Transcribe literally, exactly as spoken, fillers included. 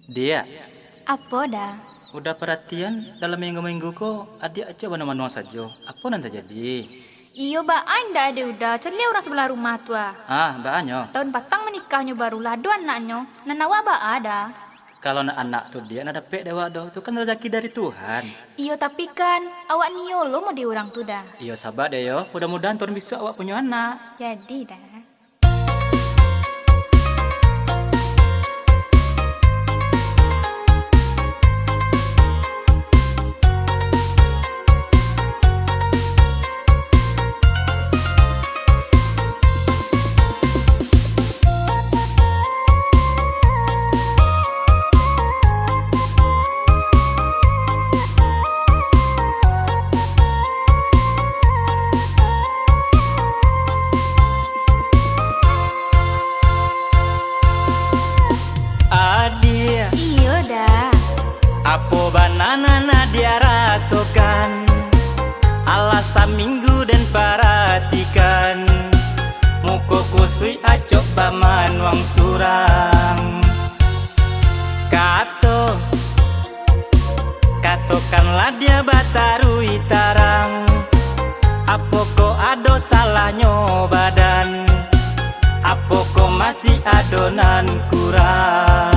Diak. Apo, Da? Uda paratian, dalam minggu-minggu ko, adiak acok banuang-banuang sajo. Apo nan tajadi? Iyo, baa indak ado, Da, caliak urang sabalah rumah tu, ah. Ah, baanyo? Taun patang manikahnyo baru lah ado anaknyo. Nan awak baa, Da? Kalau nak anak tu, Diak, nak dapek dek awak doh. Tu kan razaki dari Tuhan. Iyo, tapi kan, awak nio lo mode urang tu, Da. Iyo, saba deh yo. Mudah-mudahan taun bisuak awak punyo anak. Jadi, Da. Adiak. Iyo, Da. Apo bana nan Adiak rasokan? Alah saminggu den paratikan, muko kusuik acok bamanuang surang. Kato, katokanlah Diak bataruih tarang, apokoh ado salahnyo badan? Apokoh masih ado nan kurang?